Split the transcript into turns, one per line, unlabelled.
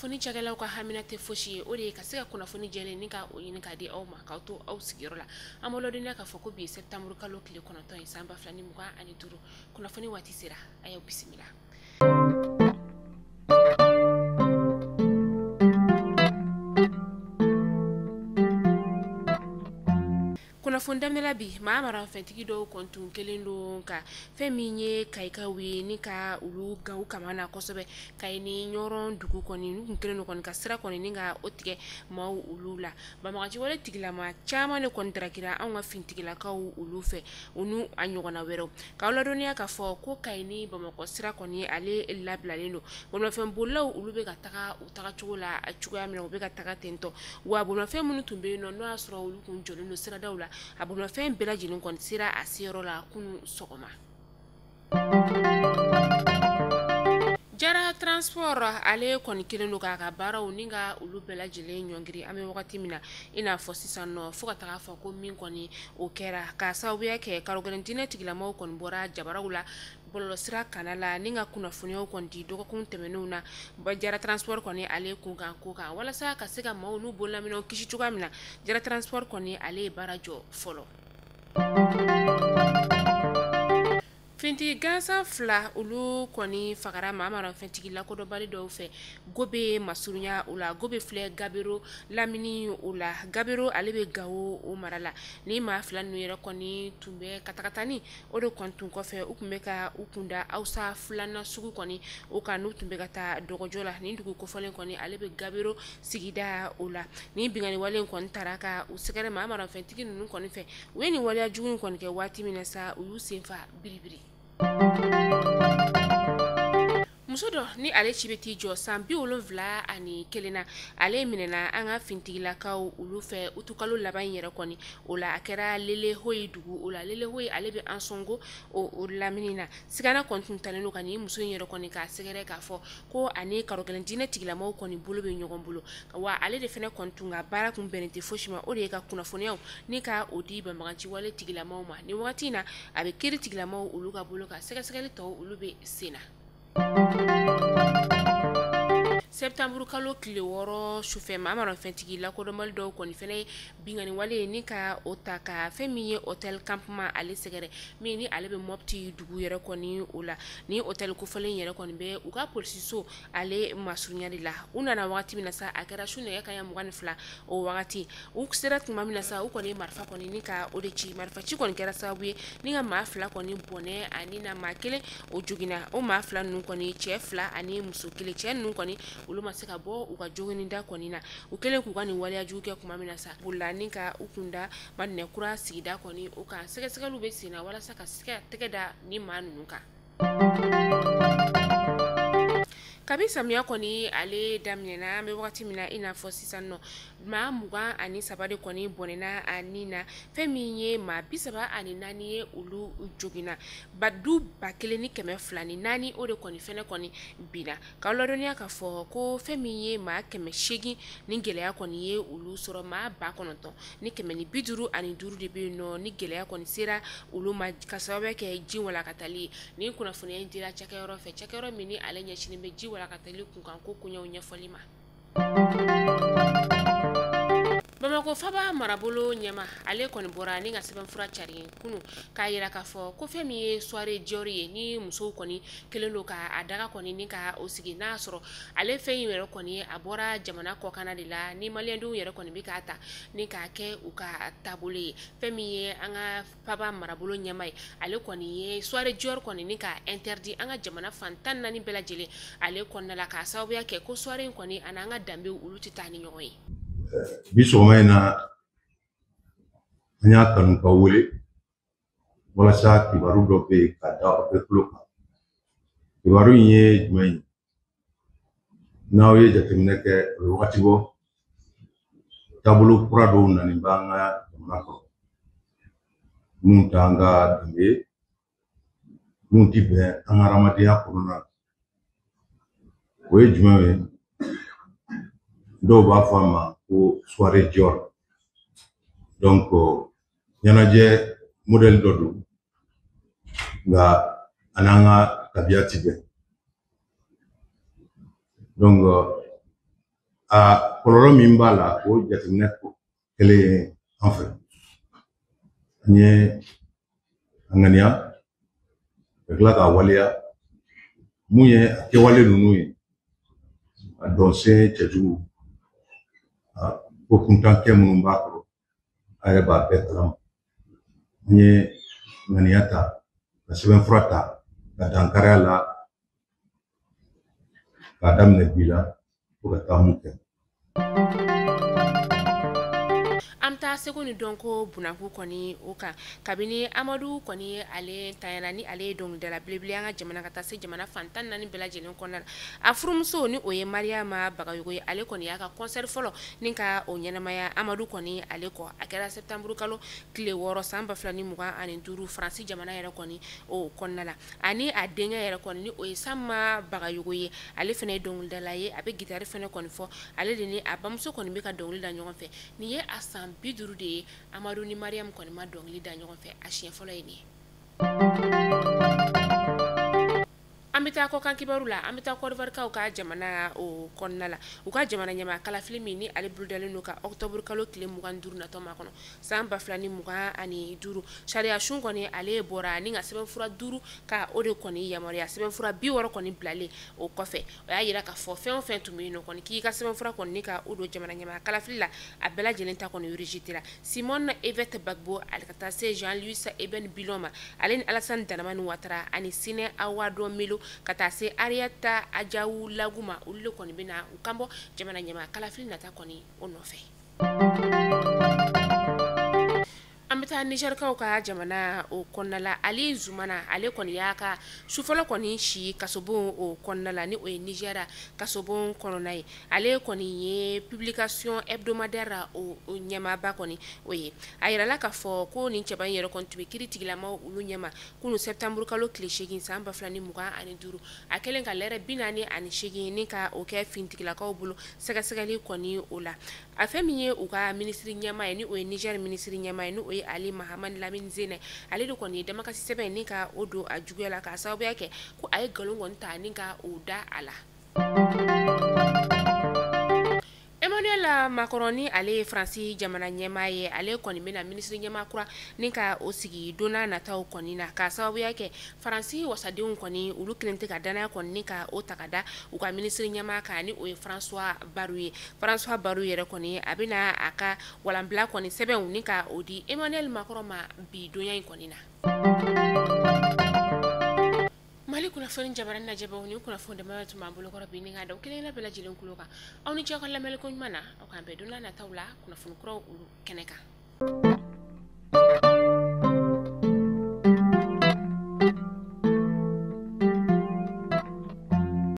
Kunnafoni cakɛlaw ka hamina tɛ fosi ye, o de ye ka se ka kunnafoni jɛlen ni ka o ɲini k'a di aw ma k'aw to aw sigiyɔrɔ la. An b'aw ladɔnniya k'a fɔ ko bi ye septembre kalo tile 9 ye san 2025. Kunnafoni waati sera, a y'aw bisimila. Kunnafoni daminɛ la bi, maa marafɛntigi dɔw kɔni tun kɛlen don ka fɛn min ye kayikaw ye ni ka olu gan u kama na kosɛbɛ. Kayi ni Ɲɔrɔn dugu kɔni, n'u tun kɛlen don kɔni ka sira kɔni ni ka o tigɛ maaw olu la. Banbaganciwale tigilama caman de kɔni darakira anw ka fintigilakaw olu fɛ, u n'u a ɲɔgɔnna wɛrɛw. K'aw ladɔnniya k'a fɔ ko Kayi ni Bamakɔ sira kɔni ale labilalen don. Bolimafɛnbolilaw olu bɛ ka taga u tagacogo la cogoya min na, u bɛ ka taga tentɔ. Wa bolimafɛn minnu tun bɛ yen nɔ, n'o y'a sɔrɔ olu tun jɔlen don siradaw la, a bolimafɛn bɛɛ lajɛlen kɔni sera a seyɔrɔ la kunun sɔgɔma. Jara Transport ale kɔni kɛlen don k'a ka baaraw ni ka olu bɛɛ lajɛlen ɲɔngiri an bɛ wagati min na i n'a fɔ sisan nɔ, fo ka taga fɔ ko min kɔni o kɛra k'a sababuya kɛ karogɛlɛn diinɛ tigilamaw kɔni bɔra jabaraw la bɔlɔlɔsira kana la ni ka kunnafoniyaw kɔni di dɔgɔkun tɛmɛnenw na. Jara Transport kɔni ale kunkan ko kan walasa ka se ka maaw n'u bololaminɛw kisi cogoya min na, Jara Transport kɔni ale ye baara jɔ fɔlɔ. Fintigi gansan fila olu kɔni fagara maa marafɛntigi lakodɔnbali dɔw fɛ Gobe masurunya o la. Gobe filɛ Gabero lamini o la. Gabero ale bɛ Gawo o mara la. Ni maa fila ninnu yɛrɛ kɔni tun bɛ katakatani o de kɔni tun kɔfɛ, u tun bɛ ka u kunda Awsa filanan sugu kɔni o kan, n'u tun bɛ ka taa dɔgɔjɔ la. Nin dugu kofɔlen kɔni ale bɛ Gabero sigida o la. Ni binkanni wale in kɔni taara ka u sɛgɛrɛ maa marafɛntigi ninnu kɔni fɛ, u ye nin waleya jugu in kɔni kɛ waati min na sa, u y'u senfa biribiri. Muso dɔ ni ale si bɛ t'i jɔ san 71 na, ale minɛna an ka fintigilakaw olu fɛ utukalo laban in yɛrɛ kɔni o la. A kɛra Lelehoyi dugu o la. Lelehoyi ale bɛ Ansongo o lamini na. Sigana kɔni tun talen don ka nin muso in yɛrɛ kɔni k'a sɛgɛrɛ k'a fɔ ko ani karogɛlɛn diinɛ tigilamaw kɔni bolo bɛ ɲɔgɔn bolo. Wa ale de fana kɔni tun ka baara kun bɛnnen tɛ fosi ma, o de ye ka kunnafoniyaw ni ka o di banbaganciwale tigilamaw ma. Nin wagati in na, a bɛ kiiri tigilamaw olu ka bolo kan, sɛgɛsɛgɛli tɔw olu bɛ sen na. Septembre kalo tile 6 sufɛ, maa marafɛntigi lakodɔnbali dɔw kɔni fɛnɛ ye binkanni wale ye ni ka o ta ka fɛn min ye hôtel campement ale sɛgɛrɛ, min ni ale bɛ Mopti dugu yɛrɛ kɔni o la. Ni hôtel kofɔlen yɛrɛ kɔni bɛ u ka polisiso ale masurunya de la. U nana wagati min na sa, a kɛra su nɛgɛ kanɲɛ 22 o wagati. U sera tuma min na sa, u kɔni ye marifa kɔni ni ka o de ci. Marifa ci kɔni kɛra sababu ye ni ka maa fila kɔni bɔnɛ ani na maa kelen o joginna. O maa fila ninnu kɔni, cɛ fila ani muso kelen, cɛ ninnu kɔni olu ma se ka bɔ u ka joginida kɔni na. U kɛlen k'u ka nin waleya jugu kɛ tuma min na sa, bolila ni ka u kunda Madinɛkura sigida kɔni o kan. Sɛgɛsɛgɛliw bɛ sen na walasa ka se ka tɛgɛ da ni maa ninnu kan. Kabi samiya kɔni ale daminɛna, an bɛ wagati min na i n'a fɔ sisan nɔ, maa 23 de kɔni bɔnɛna a ni na. Fɛn min ye maa 34 ye, olu joginna. Ba du 1204 o de kɔni fɛnɛ kɔni binna. K'aw ladɔnniya k'a fɔ ko fɛn min ye maa 800 ni gɛlɛya kɔni ye olu sɔrɔ, maa 9155 de bɛ yen nɔ ni gɛlɛya kɔni sera olu ma ka sababu kɛ ji walakatali ye. Nin kunnafoniya in dira cakɛyɔrɔ fɛ, cakɛyɔrɔ min ni ale ɲɛsinnen bɛ ji walakatali kunkan ko koɲɛw ɲɛfɔli ma. Bamakɔ faba marabolo ɲɛma ale kɔni bɔra ni ka sɛbɛnfura cari kunun k'a yira k'a fɔ ko fɛn min ye soirée Dior ye, ni musow kɔni kɛlen don k'a daga kɔni ni ka o sigi, n'a sɔrɔ ale fɛn in yɛrɛ kɔni a bɔra jamana kɔkanna de la, ni maliyɛndenw yɛrɛ kɔni bɛ k'a ta ni k'a kɛ u ka taabolo ye. Fɛn min ye an ka faba marabolo ɲɛma ye, ale kɔni ye soirée Dior kɔni ni ka interdit an ka jamana fan 14 bɛɛ lajɛlen ale kɔnɔna la, k'a sababuya kɛ ko soirée in kɔni ani an ka danbew olu tɛ taa ni ɲɔgɔn ye.
Bi sɔgɔma in na, an y'a kanu ka wele walasa kibaru dɔ bɛ yen ka da aw bɛɛ tulo kan. Kibaru in ye jumɛn ye? N'aw ye jateminɛ kɛ, o bɛ wagati bɔ, taabolo kura dɔw nalen b'an ka jamana kɔnɔ, mun t'an ka danbe ye, mun ti bɛn an ka hadamadenya kɔnɔna na. O ye jumɛn ye? Dɔw b'a fɔ a ma ko soirée Dior. Donc ɲɛnajɛ modèle dɔ don, nka a n'an ka tabiya ti bɛn. Donc A kɔlɔlɔ min b'a la, o jateminɛ kɛlen ye an fɛ. An ye a ŋaniya ka tila k'a waleya. Mun ye a kɛwale ninnu ye, a dɔnsen cɛjugu, a ko kuntan kɛ minnu b'a kɔrɔ, a yɛrɛ b'a bɛɛ kalama. An ye ŋaniya ta ka sɛbɛnfura ta ka dankari a la k'a daminɛ bi la fo ka taa mun kɛ.
An bɛ taa seko ni dɔnko bunakun kɔni o kan. Kabini Amadu kɔni ale tanyana, ni ale ye dɔnkilidala belebele an ka jamana ka taa se jamana fan 14 bɛɛ lajɛlen kɔnɔna la, a furumuso ni o ye Mariyama Bagayogo ye, ale kɔni y'a ka concert fɔlɔ ni ka o ɲɛnamaya Amadu kɔni ale kɔ. A kɛra septembre kalo tile 6 san 2025 Faransi jamana yɛrɛ kɔni o kɔnɔna la. Ani a denkɛ yɛrɛ kɔni ni o ye Sama Bagayogo ye, ale fana ye dɔnkilidala ye, a bɛ guitare fana kɔni fɔ. Ale de ni a bamuso kɔni bɛ ka dɔnkili da ɲɔgɔn fɛ. Nin ye a san 50 de ye Amadu ni Mariam kɔni ma dɔnkili da ɲɔgɔn fɛ, a siɲɛ fɔlɔ ye nin ye. An bɛ taa kɔkan kibaru la. An bɛ taa Kɔdiwarikaw ka jamana o kɔnɔna la. U ka jamana ɲɛmaa kalafili min ni ale bolodalen don ka octobre kalo tile 25 natɔ makɔnɔ san 2025, sariya sun kɔni ale bɔra ni ka sɛbɛnfura 5 ka o de kɔni yamaruya. Sɛbɛnfura 60 kɔni bilalen o kɔfɛ, o y'a jira k'a fɔ fɛn o fɛn tun bɛ yen nɔ kɔni k'i ka sɛbɛnfura kɔni ka o don jamana ɲɛmaa kalafili la, a bɛɛ lajɛlen ta kɔni rejeté la. Simone Ehivet Gbagbo, ale ka taa se Jean-Louis Eben Bilon ma, ale ni Alassane Dramane Ouattara ani Sine Awadon Melo ka taa se Henriette Adjaou Lagou ma, olu de kɔni bɛna u kanbɔ jamana ɲɛmaa kalafili nata kɔni o nɔfɛ. An bɛ taa Nizɛrikaw ka jamana o kɔnɔna la. Ali Zumana, ale kɔni y'a ka su fɔlɔ kɔni si kasobon o kɔnɔna la, ni o ye Nizɛri kasobon kɔnɔna ye. Ale kɔni ye publication hebdomadaire o ɲɛmaaba kɔni o ye. A yirala k'a fɔ ko nin cɛba in yɛrɛ kɔni tun bɛ kiiri tigilamaw olu ɲɛma kunun septembre kalo tile 8 san 2025, a kɛlen ka lɛrɛ 48 ni ka o kɛ finitigilakaw bolo sɛgɛsɛgɛli kɔni o la. A fɛn min ye u ka minisiri ɲɛmaa ye, ni o ye Nizɛri minisiri ɲɛmaa ye, ni o ye Ali Mahamani Lamine Zene, ale de kɔni ye damakasi sɛbɛn ni ka o don a juguya la k'a sababuya kɛ ko a ye nkalon kɔni ta ni ka o da a la. Emmanuel Macron ni ale ye Faransi jamana ɲɛmaa ye, ale kɔni bɛna minisiri ɲɛmaa kura ni ka o sigi don n'a nataw kɔni na, k'a sababuya kɛ Faransi wasadenw kɔni olu kelen tɛ ka danaya kɔni ni ka o ta ka da u ka minisiri ɲɛmaa kan, ni o ye François Bayrou ye. François Bayrou yɛrɛ kɔni a bɛna a ka walanbila kɔni sɛbɛnw ni ka o di Emmanuel Macron ma bi donya in kɔni na. Mali kunnafoni jabarani lajɛbaw, ni kunnafoni dama tun b'an bolokɔrɔ bi, ni ka da kelen bɛɛ lajɛlen kulo kan. Aw ni ce aw ka lamɛnni ko ɲuman na. Aw k'an bɛn don n'a nataw la kunnafoni kuraw olu kɛnɛ kan.